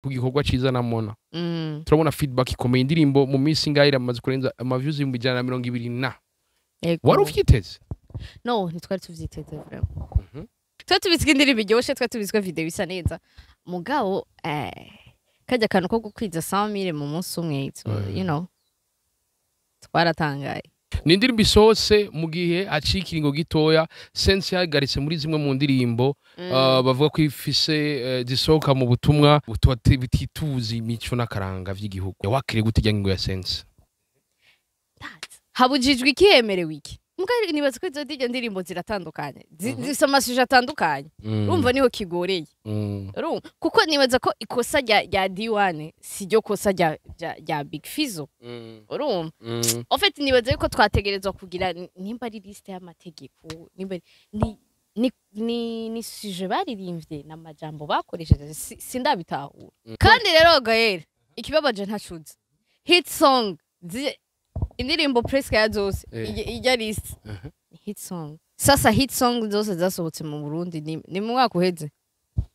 Ku gikorwa ciza na Mona, turabona feedback ikomeye. Indirimbo mu minsi ingahe iramaze kurenza ama views 120,000 na wari uvyiteze? No, ntitwari tuvyiteze vraiment. Twari tubizi ko indirimbo iryoshe, twari tubizi ko video isa neza, mugabo kajya kantu ko gukwiza 100,000 mu munsi umwe, so, twaratangaye. Ni indirimbo isohotse mu gihe haciye ikiringo gitoya Sense yahagaritse muri zimwe mu ndirimbo, bavuga ko ifise zisohoka mu butumwa butituza imico n'akaranga vy'igihugu. Wakiriye gute irya ngingo ya Sense? Habujijwe iki, hemerewe iki? Muga nibaza ko izo iryo ndirimbo ziratandukanye, zifise ama sujets atandukanye. Urumva niho kigoreye. Urumva, kuko nibaza ko ikosa rya D1 si ryo kosa rya Big Fizzo. Urumva, en fait nibaza yuko twategerezwa kugira nimba ari liste y'amategeko, nimba ni sujet baririmbye n'amajambo bakoresheje, sindabitahura. Kandi rero Gael, ikibabaje ntacuze hit song, indirimbo presque ya zose ijya liste hit song. Sasa hit song zose zasohotse mu Burundi ni mu mwaka uheze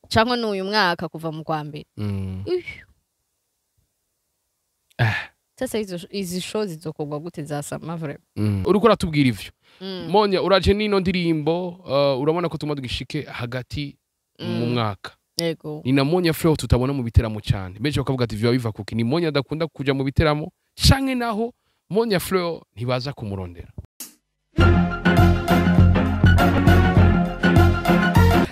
cyangwa ni uyu mwaka kuva mu kwa mbere. Uyu. Sasa izi show zizokorwa gute za sama vraiment? Uriko uratubwira ivyo, Monya, uraje n'ino ndirimbo, urabona ko tuma tugishike hagati mu mwaka. Yego. Ni na Monya Fleur tutabona mu biteramo cyane. Benshi bakavuga ati: "Vyo biva kuki? Ni Monya adakunda kuja mu biteramo canke naho Monya Fleur ntibaza kumurondera?"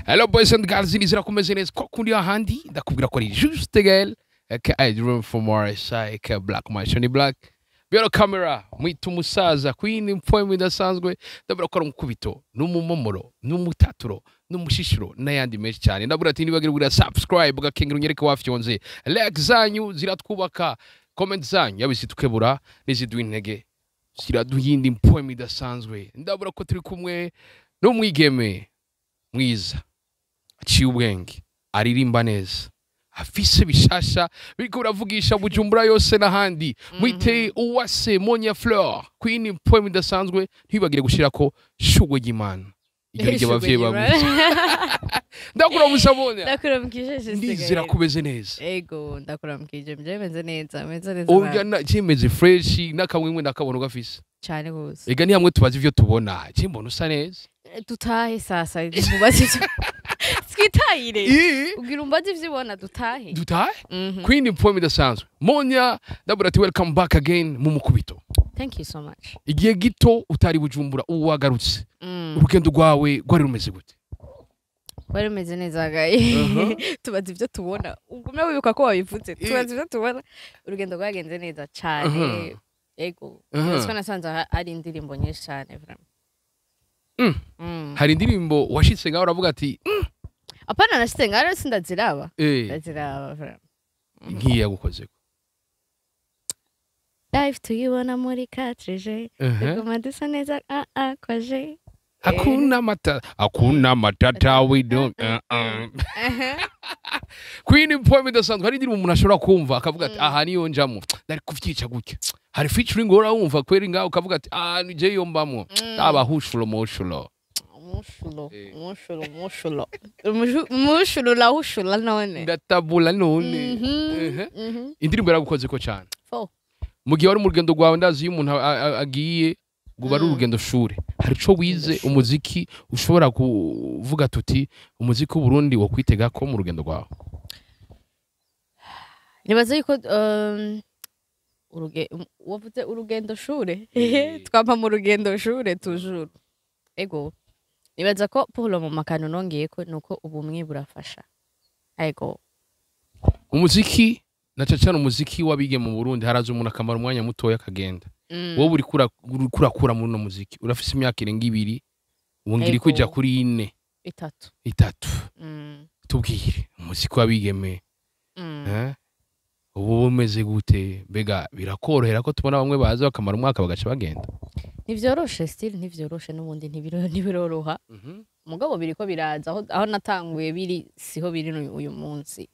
Hello boys and girls, nizera kumeze neza ko kundi ahandi. Ndakubwira ko ari Juste Gael aka Dream from RSI aka Black Machine Black Bero camera, mwita umusaza kwini mpoem idasanzwe. Ndabura ko ari umukubito n'umumomoro n'umutaturo n'umushishiro n'ayandi menshi cyane. Ndabura ati nibagire kugira subscribe, ugakengera, unyereke wafyonze. Like zanyu ziratwubaka, comment zanyu yaba izitukebura n'iziduha intege ziraduha iyindi mpoem idasanzwe. Ndabura ko turi kumwe n'umwigeme mwiza, aciye ubwenge, aririmba neza, afise bishasha biriko biravugisha Bujumbura yose n'ahandi. Mwite Uwase Monya Fleur, queen poem idasanzwe. Ntibagire gushirako shugwe ry'Imana, iryo ryo abavyeyi bamwe. Ndakuramusa Monya. Ndakuramukije, Juste Ndizera Gael. kumeze neza. Ego, ndakuramukije, mje meze neza, meze neza. Urya na kimeze fresh n'akamwemwe ndakabona ugafise. Cyane gose. Ega ni hamwe tubaza ivyo tubona, cimbona usa neza. Dutahe sasa, mubaze ivyo twitahire. Ugira umbaze ivyo ubona, dutahe. Dutahe. Mhm. Queen poem idasanzwe Monya, ndabura ati welcome back again mu mukubito. Thank you so much. Igihe gito utari Bujumbura, ubu wagarutse. Urugendo rwawe rwari rumeze gute? Wari umeze neza gaye. Tubaza ivyo tubona, ugume wibuka ko wabivuze, tubaza ivyo tubona. Urugendo rwagenze neza cane. Ego. Ndetse nasanze hari indirimbo nyinshi cane vraiment. Hari indirimbo washitse ngaho uravuga ati Apana, nashitse ngaho sindaziraba. Ndaziraba vraiment. Nkiyi yagukozeko? Live tuyibona muri 4G. Tuguma dusa neza, ah ah kwaje. Hakuna matata, hakuna matata, we don't Queen poem idasanzwe, hari indirimbo umuntu ashobora kumva akavuga ati: "Aha niyo njamo, nari kuvyica gutya." Hari featuring uhora wumva kweri ngaho ukavuga ati: "Ah, ni je yombamwo aba hushulo moshulo"? Mushulo, mushulo, mushulo. Mushulo la hushula none. Ndatabula none. Indirimbo yaragukozeko cyane? Fo. Mu gihe wari mu rugendo rwawe, ndazi iyo umuntu agiye ngo ari urugendo shure, hari ico wize umuziki ushobora kuvuga tuti umuziki w'Uburundi wo kwitega ko mu rugendo rwawe? Nibaza yuko wavuze urugendo shure, twampa mu rugendo shure toujours. Ego, nibaza ko pour le moment akantu nongeyeko nuko ubumwe burafasha, ego. Umuziki na cane cane umuziki w'abige mu Burundi, haraza umuntu akamara umwanya mutoya akagenda. Wowe uriko urakura muri uno muziki, urafise imyaka irenga 2 ubu, ngira ikuja kuri 4. 3. 3. Tubwire umuziki w'abigeme, eh? Ubu bumeze gute? Mbega birakorohera ko tubona bamwe baza bakamara umwaka bagaca bagenda? Ntivyoroshe still, ntivyoroshe n'ubundi, ntibiroroha. Mugabo biriko biraza. Aho natanguye biri siho biri uyu munsi,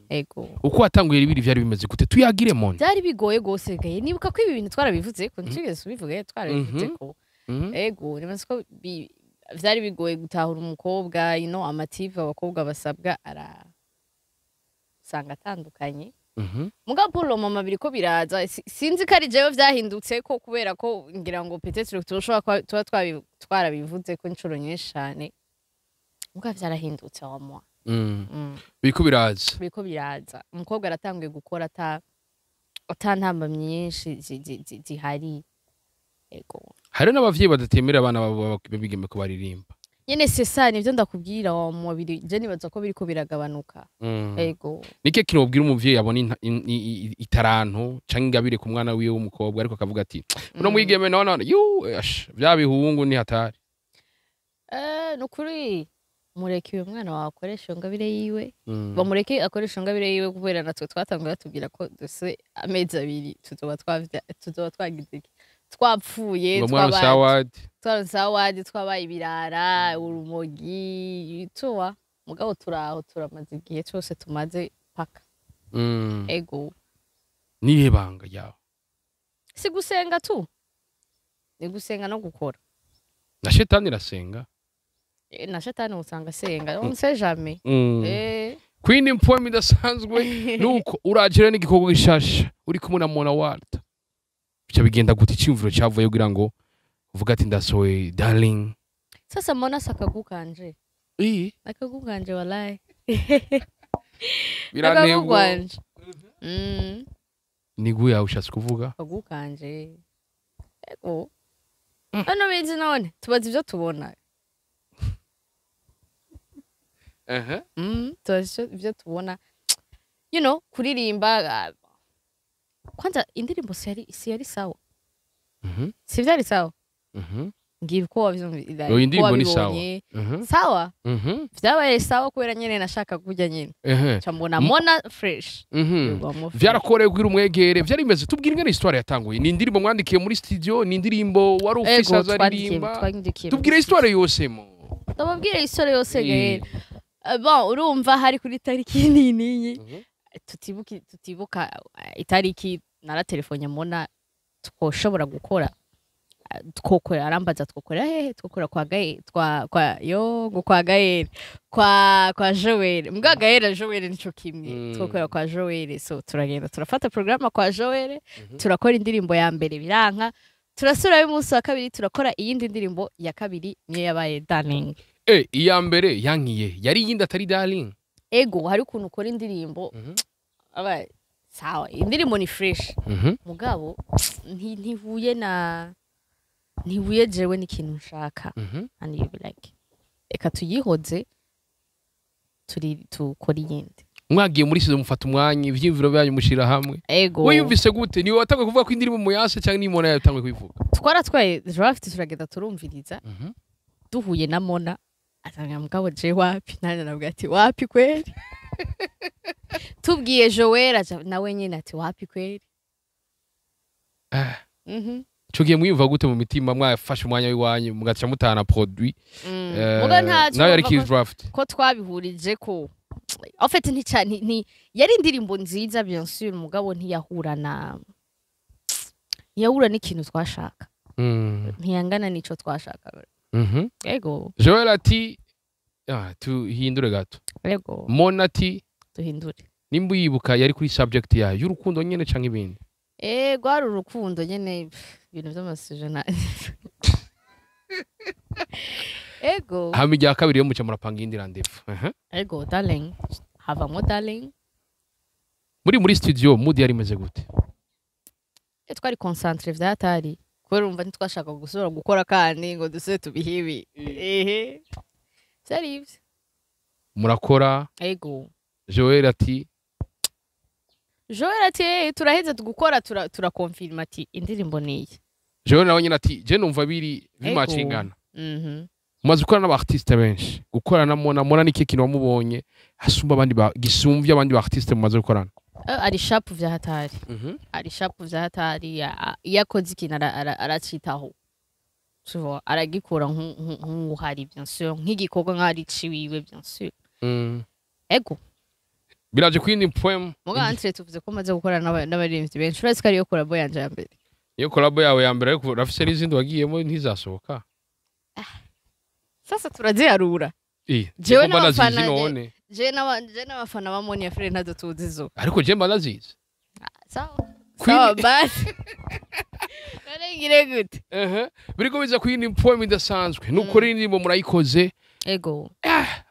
ego. Uko watanguye bibiri vyari bimeze gute? Tuyagire mone. Byari bigoye gose gaye. Nibuka ko ibi bintu twarabivuze ko ntitwigeze tubivuge, twarabivuze ko ego, nibaza ko vyari bigoye gutahura umukobwa, amative abakobwa basabwa ara Usanga atandukanye. Mugabo pour le moment biriko biraza. Sinzi ko ari jewe vyahindutse ko, kubera ko ngira ngo peut-être tushobora kuba tuba twarabivuze ko inshuro nyinshi cane, mugabo vyarahindutse wa moi. Biriko biraza. Biriko biraza. Umukobwa aratanguye gukora ata ntambamyi nyinshi zihari, ego. Hari n'abavyeyi badatemera abana babo b'abigeme ko baririmba. Nyene, c'est ça, nivyo ndakubwira wa mubiri. Je nibaza ko biriko biragabanuka. Ego. Nike kintu wobwira umuvyeyi abona itaranto canke ingabire ku mwana wiwe w'umukobwa, ariko akavuga ati uno mwigeme none yu ash, vya bihungu ni hatari? Nukuri mureke uyo mwana wawe akoresha iyo ngabire yiwe. Bamureke akoresha ingabire yiwe, kubera natwe twatanguye batubwira ko dufise amezi 2 tuzoba twagize iki, twapfuye. Ngo mwana sawadi. Twaronse award, twabaye ibirara, urumogi tuwa. Mugabo turaho, turamaze igihe cose tumaze paka. Ego. Nihe banga ryawe? Si gusenga tu, ni gusenga no gukora. Na shetani irasenga. Na shetani usanga asenga, on sait jamais. Queen, poem idasanzwe nuko urajira n'igikorwa gishasha uri kumwe na Mona Walter. Bica bigenda gute? Icyumviro cyavuye kugira ngo uvuga ati ndasohoye Darling? Sasa mbona sakagu kanje. Akagu kanje, wallahi. Biranteye Akagu ubwoba. kanje. Ni yawe ushatse kuvuga? Akagu kanje, ego. Hano bizi none tubaza ivyo tubona. Tubaza ivyo tubona, kuririmba. Kwanza indirimbo si yari sawa? Si vyari sawa? Ngiye ko wavyumvira. Yo, indirimbo ni sawa. Sawa. Vyabaye sawa kubera nyene nashaka kurya nyene. Ca mbona mona fresh. Yugwamo fresh. Vyarakoreye kugira umwegere, vyari bimeze? Tubwire ingene histoire yatanguye. Ni indirimbo mwandikiye muri studio? Ni indirimbo wari ufise Ego, azaririmba? twandikiye muri Tubwire histoire yose mo. Ndababwire histoire yose. Gael. Bon, urumva hari kuri tariki nini tutibuka itariki, naratelefone mbona twoshobora gukora, twokora. Arambaza twokora hehe? Twokora kwa Gael, twa kwa yo ngo kwa Gael, kwa Joel. Mbwa Gael na Joel nico kimwe. Twokora kwa Joel, so turagenda turafata programme kwa Joel. Turakora indirimbo ya mbere, biranka. Turasubirayo umunsi wa kabiri, turakora iyindi ndirimbo ya kabiri, niyo yabaye Darling. Iya mbere yankiye yari iyindi atari Darling? Ego, hari ukuntu ukora indirimbo, aba sawa, indirimbo ni fresh, mugabo ntihuye na ntihuye jewe n'ikintu nshaka. And you be like, reka tuyihoze, turi tukora iyindi. Mwagiye muri studio, mufata umwanya, ivyiyumviro byanyu mushira hamwe. Ego. We yumvise gute? Niwe watanguye kuvuga ko indirimbo muyase cyangwa ni Mona yatanguye kuyivuga? Twaratwaye draft, turagenda turumviriza. Duhuye na Mona, asanga mugabo je wapi, nanje nabwo ati wapi kweli. Tubwiye Joel, aja nawe nyene ati wapi kweli. Ico gihe mwiyumva gute mu mitima, mwafashe umwanya w'iwanyu mugaca mutahana produit? Muga ntaco nawe yari urumva key draft. Ko twabihurije ko en fait ntica ni yari indirimbo nziza, bien sûr, mugabo ntiyahura n'ikintu twashaka. Ntiyangana n'ico twashaka. Ego. Joel ati tuhindure gato. Ego. Mona ati Duhindure. Nimba uyibuka, yari kuri subject yayo y'urukundo nyene canke ibindi? Ego, ari urukundo nyene, pff, ibintu vy'amasuje na ego. Hama irya kabiri yo muca murapanga iyindi rendez-vous. Ego, Darling, havamwo Darling. Muri studio mood yari imeze gute? Twari concentré vyatari, kubera urumva ntitwashaka gusubira gukora kandi ngo dusubire tubihibi. Ehe, vyari ivyo. Murakora. Ego. Joel ati Joel ati: "Turaheze gukora, turakonfirma ati indirimbo niyi." Joel nawe nyine ati je numva biri bimacingana. Mumaze gukorana n'aba artiste benshi, gukorana na Mona, Mona ni ikihe kintu wamubonye asumba abandi gisumbye abandi ba artiste mumaze gukorana? Ari sharp vya hatari. Ari sharp vya hatari. Iyo akoze ikintu aracitaho. Tu vois, aragikora nk'uhari, bien sûr, nk'igikorwa nk'ari ciwiwe, bien sûr. Ego. Biraje ku yindi poem. Muga entre tuvuze ko maze gukora n'abaririmbyi benshi, uretse ko ariyo collabo yanje ya mbere. Niyo collabo yawe ya mbere, ariko urafise n'izindi wagiyemo ntizasohoka. Sasa turaziharura. Eh, Jewe niko mba n'abafana nazizi none. Je n'abafana ba Monia Fleur ntazo tuzi zo. Ariko je mba ndazizi. Sawa. Queen- Sawa basi. None ngire gute? Ehe, biriko biza ku yindi poem idasanzwe. Nuko rero indirimbo murayikoze. Ego.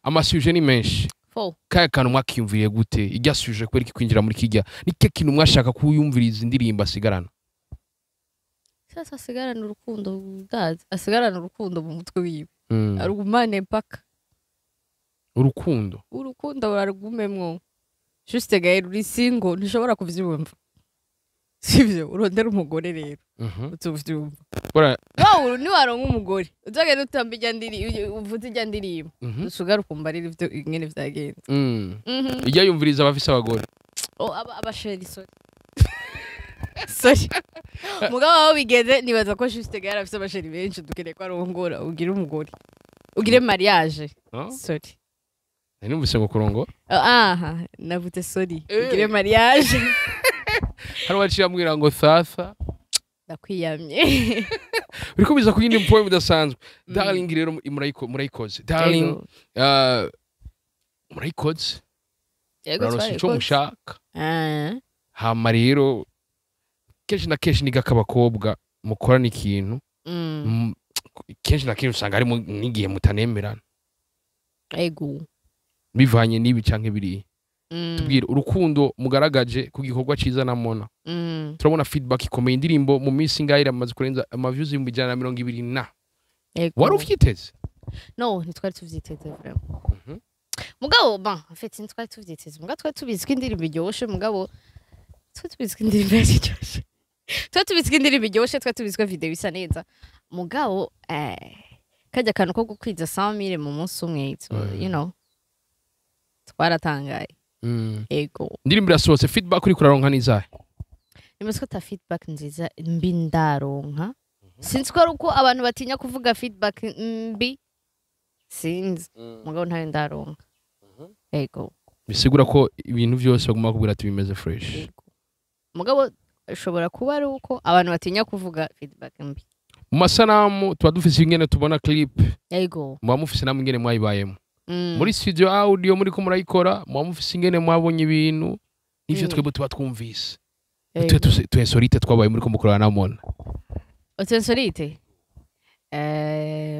Ama sujets ni menshi. Fo. Kaya kantu mwakiyumviriye gute ijya sujet? Kubera iki kwinjira muri kijya nike kintu mwashaka kuyumviriza indirimbo asigarana? Sasa asigarana urukundo, ndazi asigarana urukundo mu mutwe wiwe. Arugumane paka. Urukundo. Urukundo bararugumemwo. Juste Gaël, uri single, ntushobora kuvyumva, sivyo? Urondera umugore rero, uzovyumva. Bora. Wowe niwaronka umugore, uzagenda utamba irya ndirimbo, uvuze irya ndirimbo, usugaruka umbarira ivyo ingene vyagenze. Ijya yumviriza abafise abagore. Oh, aba chéri, sorry, sorry. Mugabo aho bigeze nibaza ko Juste Gaël afise aba chéri benshi. Dukeneye ko arongora, ugire umugore, ugire mariage. Ah? Sorry. Nari numvise ngo kurongora. Oh, aha navuze sorry. Ugire mariage. Hari uwaciye ambwira ngo sasa. Ndakwiyamye. Biriko biza ku yindi poem idasanzwe. Darling rero murayikoze Darling. Yego. Murayikoze. Yego. Muraronse ico Twarayikoze. mushaka. Ah. Hama rero kenshi na kenshi niga k'abakobwa mukorana ikintu, kenshi na kenshi usanga harimo n'igihe mutanemerana bivanye n'ibi canke biriya. Tubwire urukundo mugaragaje ku gikorwa ciza na Mona. Turabona feedback ikomeye. Indirimbo mu minsi ingahe iramaze kurenza ama views 120,000 na wari uvyiteze? No, ntitwari tuvyiteze vraiment. Mugabo bon, en fait ntitwari tuvyiteze, mugabo twari tubizi ko indirimbo iryoshe. Mugabo twari tubizi ko indirimbo iryoshe, twari tubizi ko indirimbo iryoshe, twari tubizi ko video isa neza. Mugabo kajya kantu ko gukwiza 100,000 mu munsi umwe, so, twaratangaye. Ego. Indirimbo irasohotse, feedback uriko uraronka n'izahe? Nibaza ko ata feedback nziza mbi ndaronka. Sinzi ko ari uko abantu batinya kuvuga feedback mbi, sinzi. Mugabo ntayo ndaronka, ego. Bisigura ko ibintu vyose baguma bakubwira ati bimeze fresh. Ego, mugabo ishobora kuba ari uko abantu batinya kuvuga feedback mbi. Mu masanamu tuba dufise ingene tubona clip, muba mufise namwe ingene mwayibayemo muri studio audio muriko murayikora, muba mufise ingene mwabonye ibintu n'ivyo twebwe tuba twumvise. Twe tu insolite twabaye muriko mukorana na Mona. Utu insolite,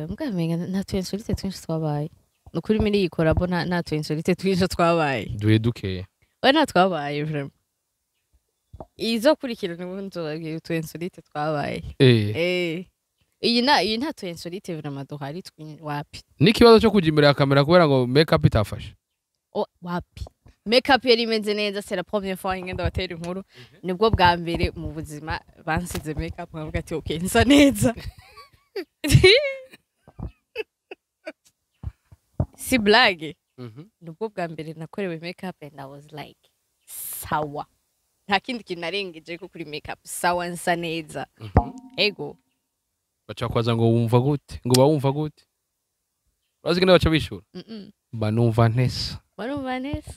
mbwa menga nta tu insolite twinshi twabaye. Ni ukuri muri iyi collabo nta tu insolite twinshi twabaye. Duhe dukeye. We, nta twabaye vraiment. Izokurikira nibwo nzobabwira utu insolite twabaye. Iyi nta tu insolite vraiment duhari wapi. N'ikibazo cyo kuja imbere ya kamera kubera ngo make up itafashe? Oh, wapi, makeup yari imeze neza. C'est la première fois ngenda batera inkuru, nibwo bwa mbere mu buzima bansize makeup nkavuga ati okay, nsa neza. Si blague, nibwo bwa mbere nakorewe makeup and I was like sawa, nta kindi kintu narengeje ko kuri makeup, sawa, nsa neza. Ego. Baca kwaza ngo wumva gute, ngo bawumva gute? Urazi ingene baca bishura? Mba numva ntesa. Warumva neza.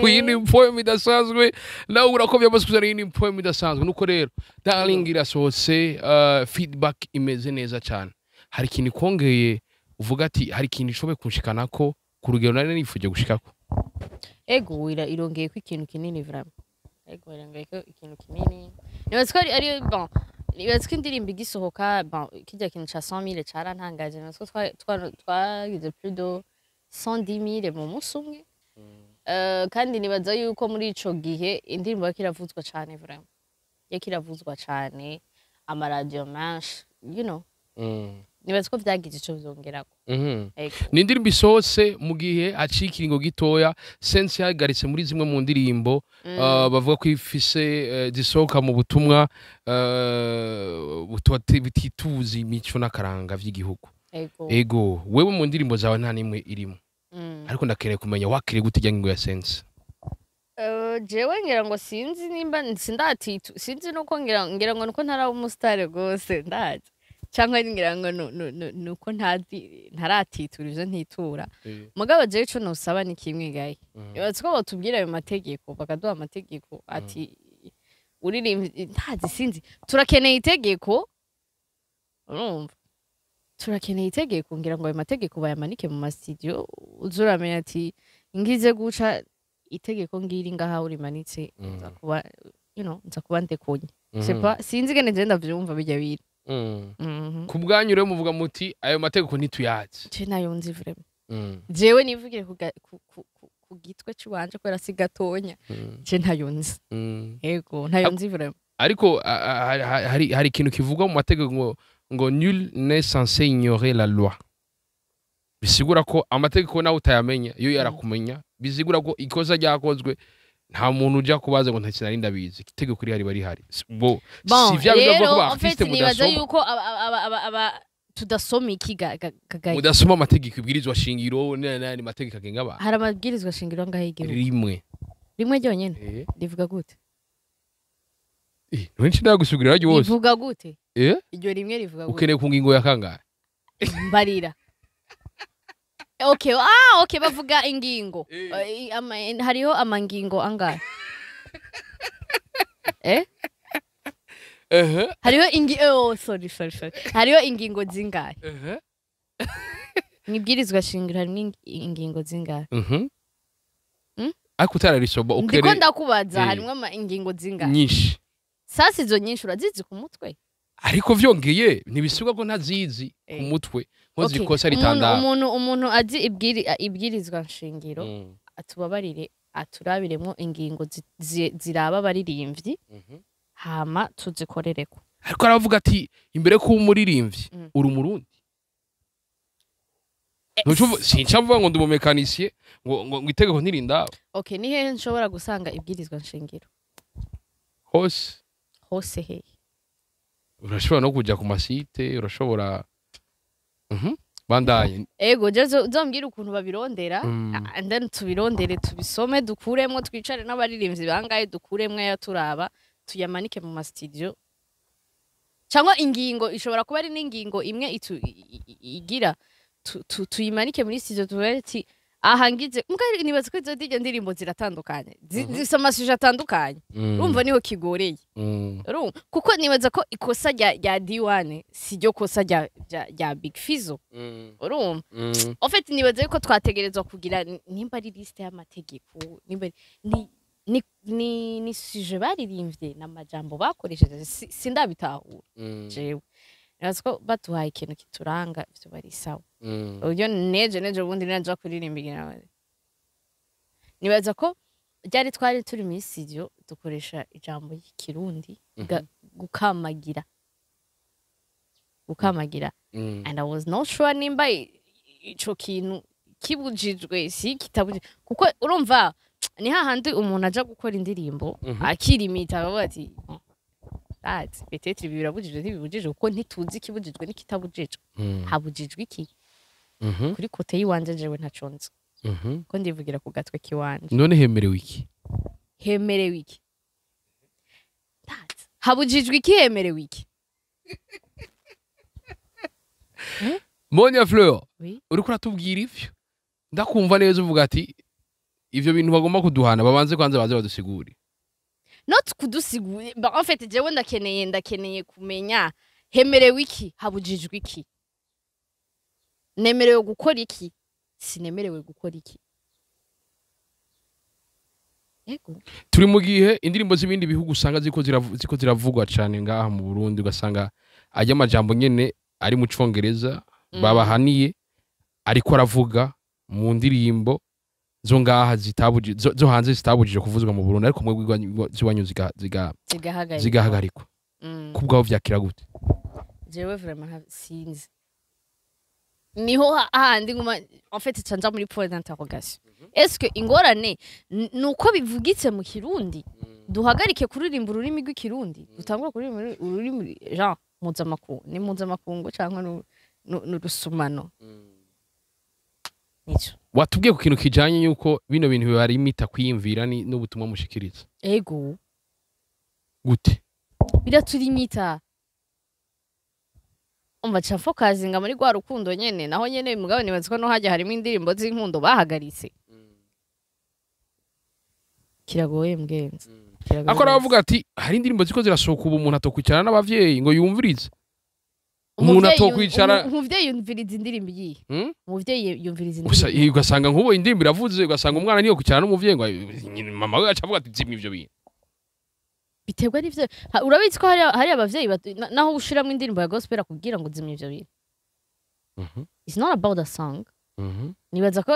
Ku yindi poem idasanzwe, nawe urako byamaze kuzana iyindi poem idasanzwe. Nuko rero Darling irasohotse, feedback imeze neza cyane. Hari ikintu ikongeye uvuga ati hari ikintu ishoboye kunshikanako ku rugero nari nifuje gushikako? Ego, irongeye ko ikintu kinini vraiment. Ego, irongeye ko ikintu kinini. Nibaza ko ari bon, nibaza ko indirimbo igisohoka, bon, kijya kintu ca 100,000 carantangaje. Nibaza ko twagize plus de 110,000 mu munsi umwe. Kandi nibaza yuko muri ico gihe indirimbo yariko iravuzwa cane vraiment, yariko iravuzwa cane amaradiyo menshi. Nibaza ko vyagize ico vyongerako. Ego. Ni indirimbo isohotse mu gihe haciye ikiringo gitoya Sense yahagaritse muri zimwe mu ndirimbo bavuga ko ifise zisohoka mu butumwa butituza imico n'akaranga vy'igihugu. Ego. Ego, wewe mu ndirimbo zawe nta nimwe irimo, ariko ndakeneye kumenya wakiriye gute ijya ngingo ya Sense? Jewe ngira ngo sinzi nimba sindatitu, sinzi nuko ngira ngo nuko ntaraba umusitari rwose ndazi, cyangwa ngira ngo nuko ntazi ntaratitura ivyo ntitura. Mugabo jewe ico nosaba ni kimwe gaye. Ibaze ko botubwira ayo mategeko, bakaduha amategeko ati uririmba ntazi, sinzi, turakeneye itegeko, urumva, turakeneye itegeko. Ngira ngo ayo mategeko bayamanike mu ma studio, uza uramenya ati Ngize guca itegeko ngiri ngaha urimanitse, nza kuba nza kuba ndekonye. C'est pas, sinzi ingene je ndavyumva bijya biri. Ku bwanyu rero muvuga muti ayo mategeko ntituyazi. Je nayo nzi vraiment. Jewe nivugire ku gitwe ciwanje, kubera si gatonya. Je ntayo nzi. Ego, ntayo nzi vraiment. Ariko hari ikintu kivugwa mu mategeko ngo "nul n'est censé ignorer la loi", bisigura ko amategeko nawe utayamenya iyo yarakumenya, bisigura ko ikosa ryakozwe nta muntu uja kubaza ngo nta ndabizi, itegeko rihari rihari. Bo Bon, si vya bindi bavuga ko rero ba en fait artiste nibaza mudasoma. yuko aba tudasoma iki ga Mudasoma amategeko, ibwirizwa shingiro n'ayandi mategeko agenga abantu. Hari amabwirizwa shingiro ngaho y'igihugu? Rimwe. Rimwe ryonyene? Rivuga gute? None ndagusubirira ryose. Rivuga gute? Iryo rimwe rivuga gute? Ukeneye ku ngingo ya kangahe? Mbarira. Okay, ah, okay, bavuga ingingo. Hariho amangingo angahe? Hariho ingi oh, sorry, sorry, sorry, hariho ingingo zingahe? Mwibwirizwa shingiro harimo ingingo zingahe? Ariko utararisoma Ndiko ukeneye ndakubaza, harimwo ingingo zingahe? Nyinshi. Sasa izo nyinshi urazizi ku mutwe? Ariko vyongeye ntibisubwa ko ntazizi ku mutwe nkoze ikosa ritandara. Umuntu azi ibwirizwa nshingiro atubabarire aturabiremo ingingo ziraba abaririmbyi, hama tuzikorereko. Ariko aravuga ati imbere ko umuririmbyi uri umurundi. Sinca mvuga ngo ndi umumécanicien ngo itegeko ntirindaba. Okay, ni hehe nshobora gusanga ibwirizwa nshingiro? Hose. Hose hehe? Urashobora no kuja ku masite, urashobora. Bandanye. Ego, je uzombwira ukuntu babirondera, and then tubirondere, tubisome, dukuremwo, twicare n'abaririmbyi bangahe, dukuremwo ayaturaba, tuyamanike mu mastudio, cyangwa ingingo ishobora kuba ari n'ingingo imwe igira tuyimanike muri studio, tuvuge ati aha ngize mbwa. Nibaza ko izo dirya ndirimbo ziratandukanye, zifise amasuje atandukanye. Urumva niho kigoreye. Urumva, kuko nibaza ko ikosa rya D1 si ryo kosa rya Big Fizzo. Urumva, en fait nibaza yuko twategerezwa kugira nimba ari liste y'amategeko, nimba ni sujet baririmbye n'amajambo bakoresheje, sindabitahura. Jewe nibaza ko baduhaye ikintu kituranga ivyo bari sawa. Uburyo neje ubundi naja kuririmba igira, nibaza ko ryari twari turi muri studio dukoresha ijambo ry'ikirundi gukamagira, gukamagira, and I was not sure nimba ico kintu kibujijwe si kitabujijwe, kuko urumva ni hahandi umuntu aja gukora indirimbo akirimita akavuga ati ati peut-être ibi birabujijwe, ntibibujijwe, kuko ntituzi ikibujijwe n'ikitabujijwe. Habujijwe iki? Kuri côté y'iwanje jewe ntaco nzi, ko ndivugira ku gatwe k'iwanje. None hemerewe iki? Hemerewe iki? Ndazi. Habujijwe iki, hemerewe iki? Monia Fleur, Oui. uriko uratubwira ivyo ndakumva neza, uvuga ati ivyo bintu bagomba kuduhana babanze kwanza baze badusigure. Not kudusigura. Ba, en fait jewe ndakeneye kumenya hemerewe iki, habujijwe iki, nemerewe gukora iki, sinemerewe gukora iki. Ego. Turi mu gihe indirimbo z'ibindi bihugu usanga ziko ziravugwa cane ngaha mu Burundi, ugasanga ajya amajambo nyene ari mu Congereza babahaniye ariko aravuga mu ndirimbo zo ngaha zitabuji zo hanze zitabujije kuvuzwa mu Burundi, ariko mwebwe ziwanyu zigahagarikwa. Zigahagarikwa. Kubwaho vyakira gute? Jewe vraiment sinzi, niho hahandi nguma, en fait canja muri point d'interrogation. Est-ce que ingorane nuko bivugitse mu Kirundi, duhagarike kuririmba ururimi rw'ikirundi, dutangure kuririmba ururimi genre mpuzamakungu? Ni mpuzamakungu cyangwa n'urusumano nico? Watubwiye ku kintu kijanye yuko bino bintu bibarimita kwiyumvira n'ubutumwa mushikiriza. Ego. Gute? Biraturimita. Umva, ca fokazinga muri rwa rukundo nyene, naho nyene mugabo nibaza ko no hajya harimo indirimbo z'inkundo bahagaritse. Kiragoye mgenzi. Kiragoye. Ariko aravuga ati hari indirimbo ziko zirasohoka ubu umuntu atokwicarana n'abavyeyi ngo yumvirize. Umuntu Umuvyeyi atokwicara- umuvyeyi yumviriza indirimbo iyihe? Umuvyeyi yumviriza Gusa indirimbo. Ugasanga nk'ubu indirimbo iravuze, ugasanga umwana niyo kwicara n'umuvyeyi ngo mama we aca avuga ati: "Zimya ivyo bintu." Biterwa n'ivyo. Urabizi ko hari abavyeyi naho ushiramwo indirimbo ya gospel akubwira ngo zimya ivyo bintu. It's not about the song. Nibaza ko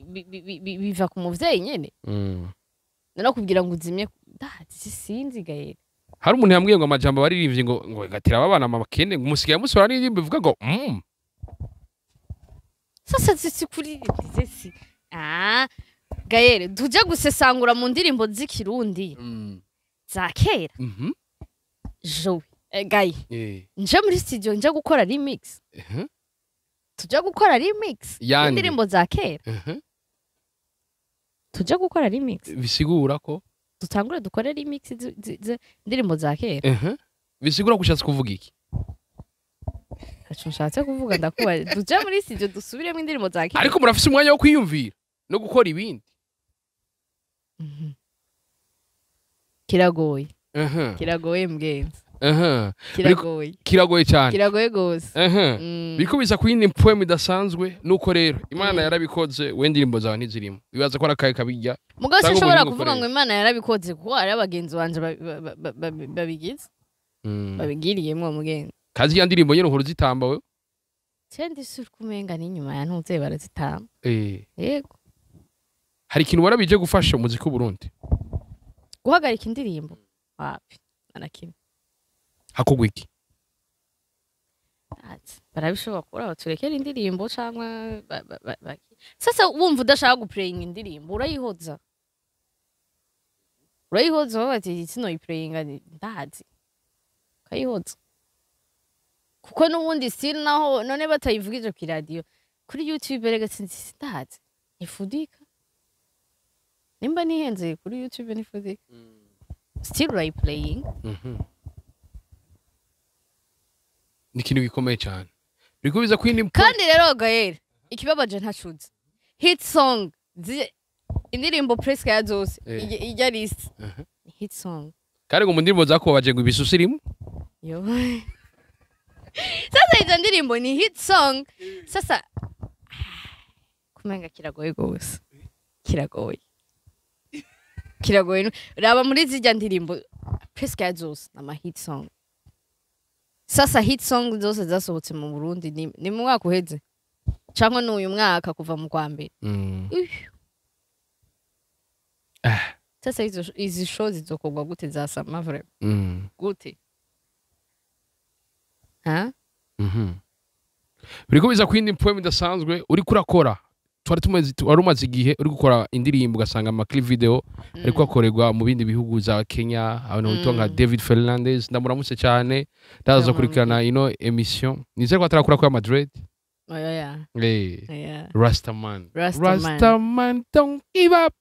biva ku muvyeyi nyene. No kubwira ngo uzimye, ndazi, sinzi gaye. Hari umuntu yambwiye ngo amajambo baririmbye ngo gatira abana amakene, ngo musigaye musora n'indirimbo ivuga ngo Sasa si kuri si gayere tuje gusesangura mu ndirimbo z'ikirundi za kera. Jowe gaye, nje muri studio, nje gukora remix, tuje gukora remix Yande. y'indirimbo za kera. Tuje gukora remix. Bisigura ko Dutangure dukore remix indirimbo za kera. Bisigura ko ushatse kuvuga iki? Ntaco nshatse kuvuga, ndakubaza, tuje muri studio dusubiremo indirimbo za kera. Ariko murafise umwanya wo kwiyumvira no gukora ibindi. Kiragoye. Kiragoye, mgenzi. Kiragoye. Kiragoye cyane. Kiragoye gose. Biriko biza ku yindi poem idasanzwe, nuko rero Imana yarabikoze, we indirimbo zawe ntizirimo, wibaza ko ari akahe kabirya Mugabo cyangwa sinshobora ubuhinga kuvuga ngo ukoresha? Imana yarabikoze, kuko hariho abagenzi banje babigize, babigiriyemwo, mugenzi. Kazi ya ndirimbo nyene uhora uzitamba wewe? Cendi suri kumenga n'inyuma ya ntuze barazitamba. Yego. Hari ikintu ubona bije gufasha umuziki w'Uburundi? Guhagarika indirimbo, wapi, na kimwe. Hakorwa iki? Ati, barabishobora kubura baturekera indirimbo cyangwa sasa wumva udashaka guplayinga indirimbo, urayihoza, urayihoza, bavuga ati sinoyiplayinga, ndazi, ukayihoza, kuko n'ubundi still naho none batayivugije ku iradiyo, kuri YouTube erega sinzi, ndazi, ntifudika, nimba nihenze kuri YouTube ntifudika, still urayiplayinga. Ni ikintu gikomeye cyane, biriko biza ku yindi Kandi rero Gael, ikibabaje ntacuze hit song indirimbo presque ya zose ijya list hit song. Kandi ngo mu ndirimbo zakubabaje ngo ibisusu irimo. Yo, sasa izo ndirimbo ni hit song. Sasa kumenga kiragoye gose, kiragoye, kiragoye. Raba muri zirya ndirimbo presque ya zose ama hit song. Sasa hit song zose zasohotse mu Burundi ni mu mwaka uheze cyangwa n'uyu mwaka kuva mu kwa mbere. Uyu. Sasa izi show zizokorwa gute za sama vraiment? Gute, ha? Biriko biza ku yindi poem idasanzwe uriko urakora. Twari tumaze, wari umaze igihe uri gukora indirimbo, ugasanga ama clip video ariko akorerwa mu bindi bihugu za Kenya, abantu bitwa nka David Fernandez, ndamuramutse cyane, ndaza Ndamuramutse. kurikirana ino émission, nizere ko atarakura kwa Madrid. Oya ya. Oya. Rastaman. Rastaman. Rastaman don't give up.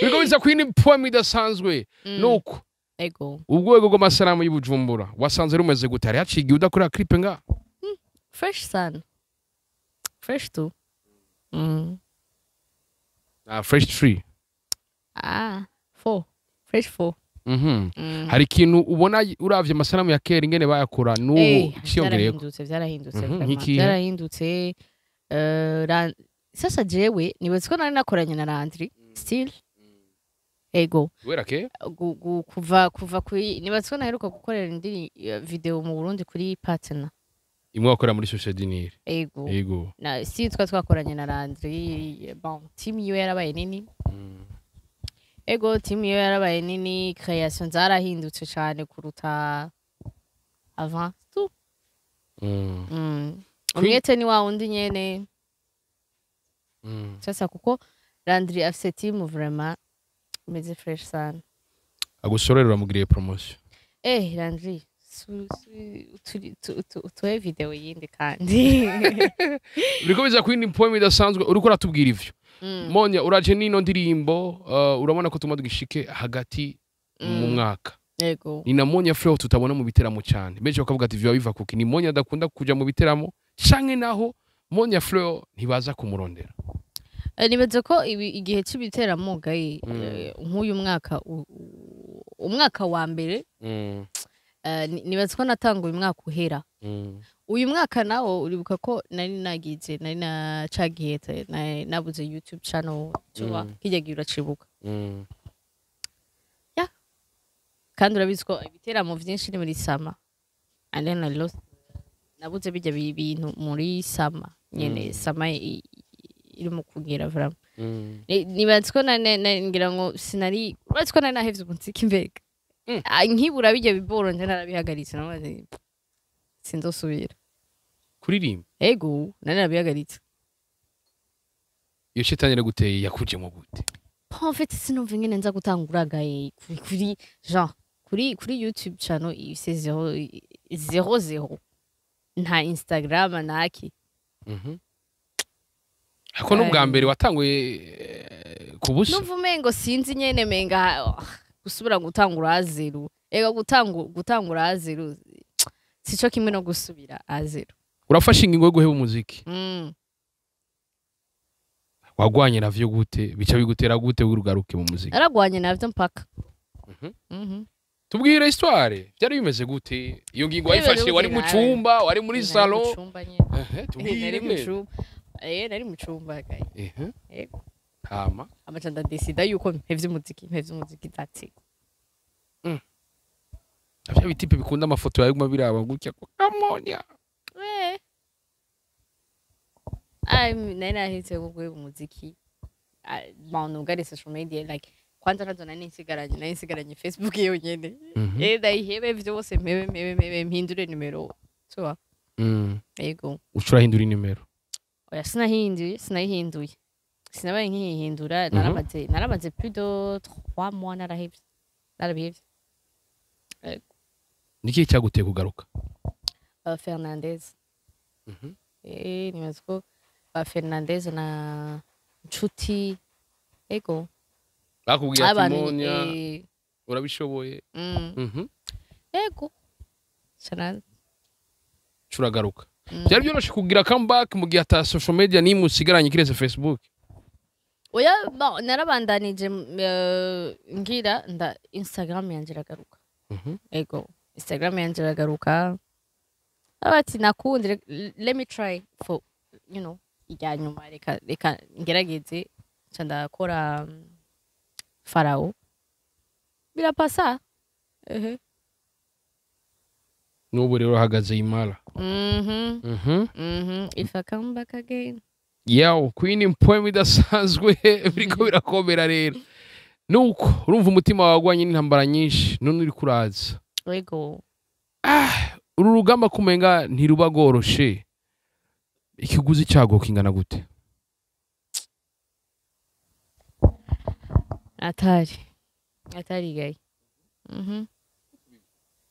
Biriko biza ku yindi poem idasanzwe, nuko Ego. urwego rw'amasanamu y'Ubujumbura wasanze rumeze gute? Hari haciye igihe udakorera clip nga? Fresh sana, fresh tu. Ah, fresh tree. Ah, four fresh four. Hari ikintu ubona uravye amasanamu ya kera ingene bayakora n'ubu ciyongereyeko? Vyarahindutse, vyarahindutse. Nk'ikihe? Vyarahindutse. Sasa jewe nibaza ko nari nakoranye na Landry still, ego. Guhera kera? Kuva kuri, nibaza ko naheruka gukorera indi video mu Burundi kuri Partner. Imwe wakorera muri Société du Nil? Ego. Ego. Na si twa twakoranye na Landry, bon, team yiwe yarabaye nini. Ego, team yiwe yarabaye nini, création zarahindutse cyane kuruta avant tout. Umwete ni wa wundi nyene. Sasa kuko Landry afise team vraiment imeze fresh sana. Agusorera, uramugiriye promotion. Landry, utuhe video yindi kandi. Biriko biza ku yindi poem idasanzwe, uriko uratubwira ivyo. Monya, uraje n'ino ndirimbo, urabona ko tuma tugishike hagati mu mwaka. Ego. Ni na Monya Fleur tutabona mu biteramo cyane, benshi bakavuga ati vyo biva kuki? Ni Monya adakunda kuja mu biteramo canke naho Monya Fleur ntibaza kumurondera? Nibaza ko igihe c'ibiteramo gayi, nk'uyu mwaka, umwaka wa mbere. Nibaza ko natanguye umwaka uhera. Uyu mwaka nawo uribuka ko nari nagize, nari nacagiye, nabuze YouTube channel tuba kijya gihe, uracibuka? Kandi urabizi ko ibiteramo vyinshi ni muri summer, and then I lost, nabuze bijya bintu muri summer nyene. Summer iri mu kugera vraiment. Nibaza ko ngira ngo sinari, urazi ko nari nahevye umuziki mbega. Ah, nkibura bijya biboro nje narabihagaritse, nabaze sinzosubira kuririmba. Ego, nari narabihagaritse. Iyo shitani iraguteye, yakujemo gute? En fait, sinumva ingene nza gutangura gaye kuri genre kuri YouTube channel ifise zéro zéro zéro, nta Instagram naki. Ako n'ubwa mbere watanguye ku busa? Numva umengo sinzi nyene, menga oh, gusubira gutangura à zéro, ega gutangura à zéro sico kimwe no gusubira à zéro. Urafashe ingingo yo guheba umuziki. Wagwanye navyo gute? Bica bigutera gute ugaruke mu muziki? Naragwanye navyo mpaka. Tubwire histoire, byari bimeze gute iyo ngingo? Byari bimeze Wayifashe wari gute? mu cumba, wari muri Nari mu salon? cumba nyene. Tubwire Nari mu ngene. cumba, nari mu cumba gaye. Ego. Hama? Amaca ndadesida yuko mpevye umuziki, mpevye umuziki, that's it. Vya bitipe bikunda amafoto yawe guma biraba gutya ko kamonya? Nari nahise guheba umuziki. Ah, bon, nubwo social media, like kwanza nazo nari nsigaranye Facebook yonyene. Ndayihebe vyose, mpebe mpebe mpebe, mpindure nimero tuba. Ego. Uca urahindura inimero? Oya, sinahinduye, sinayihinduye, sinabaye nkihindura. Naramaze plus de 3 mois narahevye, narabihevye. Ni ikihe cyaguteye kugaruka? Fernandez. Nibaza ko ba Fernandez na Nshuti, ego. Bakubwiye ati Abantu, monya urabishoboye. Ego. Sana. Uca uragaruka. Byari byoroshe kugira comeback mu gihe ata social media nimwe usigaranye kiretse Facebook? Oya, bon, narabandanije ngira nda Instagram yanje iragaruka. Ego, Instagram yanje iragaruka. Abati nakundi, let me try for irya nyuma, reka ngerageze, nca ndakora Farao, birapasa ehe. N'ubu rero uhagaze imara. Mhm. If I come back again. Yawo Queen Poem idasanzwe, biriko birakomera rero. Nuko urumva umutima wagwanye n'intambara nyinshi, none uri kuraza. Ego. Uru rugamba kumenga ntiruba rworoshe, ikiguzi cyago kingana gute? Atari atari gay.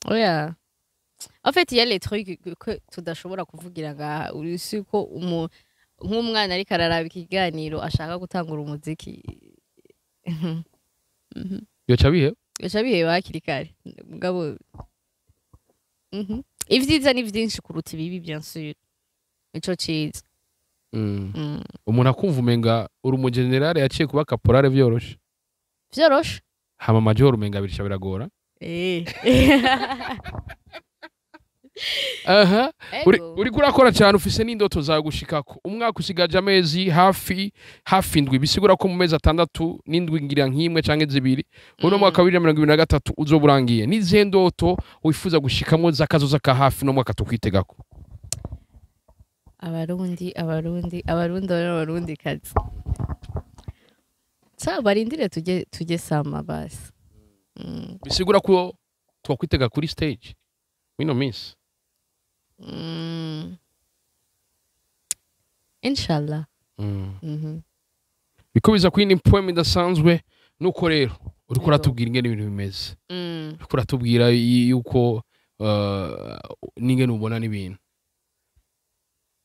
Oya, en fait, il y a les trucs que tudashobora kuvugira ngaha. Urisi ko nk'umwana ariko araraba ikiganiro ashaka gutangura umuziki. Yoca bihe? Gaca biheba hakiri kare mugabo. Ivyiza ni vyinshi kuruta ibibi, bien sûr, nico ciza. Umuntu akumva umenga uri umugenerale yaciye kuba caporal vyoroshe. Vyoroshe. Hama major umenga birisha biragora. Aha uri, Ego. uriko urakora cyane, ufise n'indoto zawe gushikako. Umwaka usigaje amezi hafi hafi indwi, bisigura ko mu mezi 6 n'indwi ngira nk'imwe canke zibiri uno mwaka wa 2023 uzoba urangiye. N'izihe ndoto wifuza gushikamwo z'akazoza ka hafi no mwaka tukwitegako? Abarundi, abarundi, abarundi n'abarundi kazi sa barindire tujye summer basi. Bisigura ko twakwitega kuri stage mwino minsi? Inshallah. Biko biza kuri poem idasanzwe. Nuko rero uriko Yego. uratubwira ingene ibintu bimeze, uriko uratubwira yuko n'ingene ubona n'ibintu.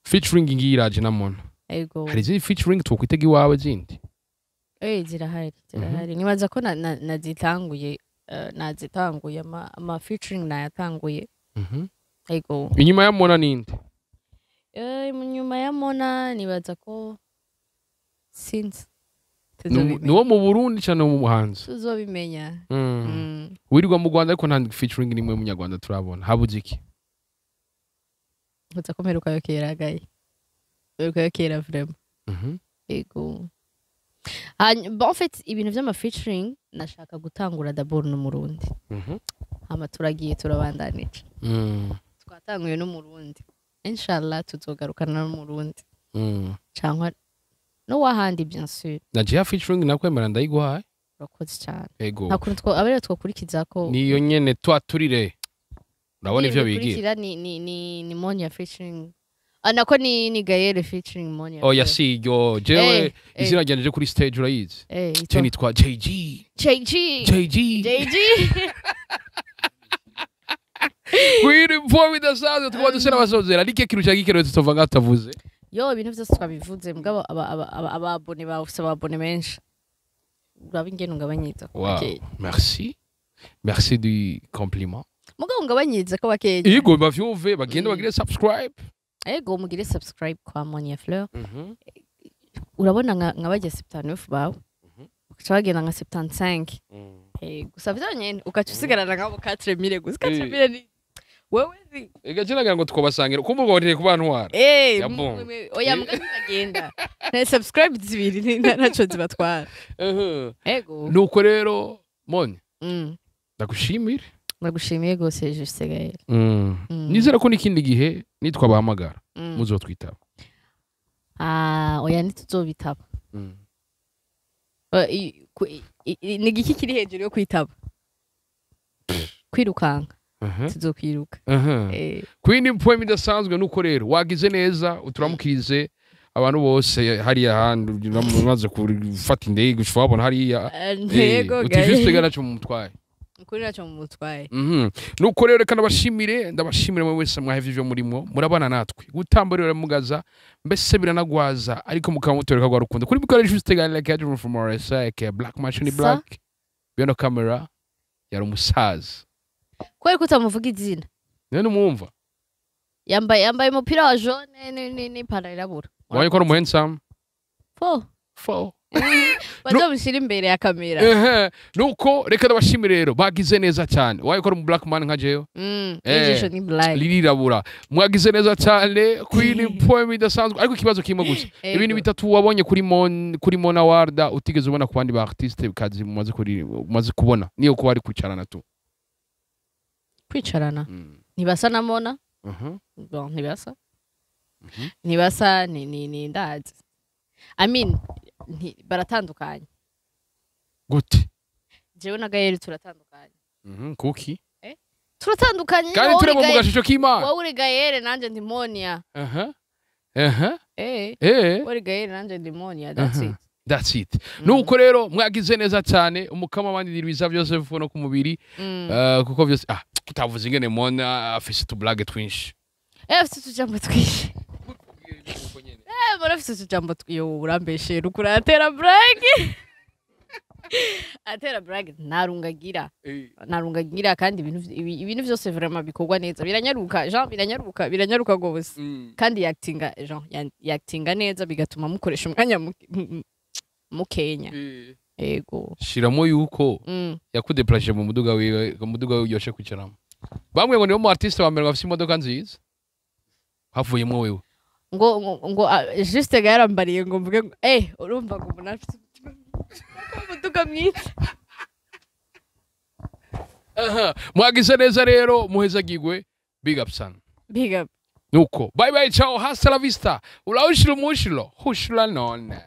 Featuring ngiyi iraje na Mona. Ego. Hari izindi featuring twokwitega iwawe zindi? Zirahari, zirahari. Nibaza ko nazitanguye, nazitanguye ama featuring nayatanguye. Ego. Inyuma ya Mona ninde? Nyuma ya Mona nibaza ko sinzi. Ni uwo mu Burundi cyane mu muhanzi? Tuzobimenya. Wirirwa mu Rwanda, ariko nta featuring nimwe y'umunyarwanda turabona. Habuze iki? Nkuza ko mperukayo kera, gaye, mperukayo kera vraiment. Ego. Bon, en fait, ibintu vy'ama featuring nashaka gutangura d'abord n'Umurundi. Hama turagiye, turabandanije. Twatanguye n'Umurundi, inshallah tuzogarukana n'Umurundi cyangwa n'uwahandi, bien sûr. Na jeya featuring nakwemera, ndayiguhaye. Urakoze cyane. Ego. Nta kuntu two abarero twokurikiza ko Niyo nyene twaturire, urabona ivyo bigira. Bikurikira ni Monia featuring, ah, nako ni Gaël featuring Monia. Oya, si iryo jewe. Izina ryanje kuri stage urayizi? Je nitwa JG. JG. JG. JG. Kwiri mvuo bidasanzwe, tukaba dusa n'abasozera. Nike kintu cya gikenewe tutova ngaho tutavuze? Yo, ibintu byose twabivuze, mugabo aba abonnés bawe, ufise aba abonnés benshi, uraba ingene ungabanyiriza ko bakeya. Merci, merci du compliment. Mugabo ungabanyiriza ko bakeya. Yego, bavyumve, bagende bagire subscribe. Ego, mugire subscribe kwa Monia Fleur. Urabona nka bajya 79 bawe, ugaca bagenda nka 75. Gusa vyonyene ugaca usigarana nk'abo 4000 gusa. 4000 ni wewe Ega je nagira ngo twobasangira kumva ngo nteye kubantwara. Ya bon. Oya, mbwa ntibagenda na subscribe zibiri ntaco zibatwara. Ego. Nuko rero, Moni, ndagushimire. Ndagushimiye gose, Juste Gaël. Nizera ko n'ikindi gihe nitwabahamagara muzotwitaba. Ah, oya, ntituzobitaba. Ni igiki kiri hejuru yo kwitaba? Kwirukanka. Tuzokwiruka. Kwindi poem idasanzwe. Nuko rero wagize neza, uturamukirize abantu bose hariya hantu umaze gufata indege ushobora wabona hariya. Ntego. Uti Juste Gaël. Gaël naco mumutwaye. Ukuri naco mumutwaye. Nuko rero reka ndabashimire, ndabashimire mwe wese mwahevye ivyo murimo murabana natwe gutamba rero mugaza mbese biranagwaza, ariko mukaba mutoreka rwa rukundo kuri mikoro. Juste Gaël like Adrian from RSA aka Black Machine. Sa? Black behind camera yari umusaza. Kubera ko utamuvuga izina. None umwumva? Yambaye umupira wa jaune n'ipantaro irabura. Wabonye ko ari umu handsome? Fo. Fo. Bazomushyira imbere ya kamera. Ehe, nuko reka ndabashimire rero, bagize neza cyane. Waye ko ari umu black man nka jewe. Ijisho ni black. Ririrabura. Mwagize neza cyane kuri poem idasanzwe, ariko ikibazo kimwe gusa. Ibintu bitatu wabonye kuri Mona Warda utigeze ubona ku bandi ba artiste kazi mumaze kuri mumaze kubona, niyo kuba ari kwicarana tu. Kwicarana, ntibasa na Mona. Bon, ntibasa. Ntibasa, ni ndazi, I mean, baratandukanye. Gute? Jewe na Gaël turatandukanye. Kuki? Turatandukanye. Kandi Wowe turi uri mu Gaël- gashusho k'Imana. Wowe uri Gaël, nanje ndi Monia. Aha aha. Wowe uri Gaël, nanje ndi Monia, that's it. That's it. Nuko rero mwagize neza cyane, umukama abandi ibiza byose no ku mubiri. Kuko byose, ah, utavuze ingene Mona afise utublague twinshi. Afite utujambo twinshi. Mona afite utujambo yo, urambeshe, uratera blague, atera blague, ntarungagira, ntarungagira, kandi ibintu byose vraiment bikorwa neza, biranyaruka, Jean, biranyaruka, biranyaruka gose. Kandi yaktinga, Jean, yaktinga neza, bigatuma mukoresha umwanya mukenya. Ego. Shiramo yuko yakudeplaje mu muduga wiwe, mu muduga wiwe uryoshe kwicaramo. Bamwe ngo niwo mu artiste wa mbere bafise imodoka nziza havuyemwo wewe. Ngo ah, Juste yarambariye ngo mvuge ngo urumva ngo umuntu afite umuduga mwiza. Aha, mwagize neza rero, muhezagirwe, big up sana. Big up. Nuko bye bye, ciao, hasta la vista, ulaushilo mushilo hushula none.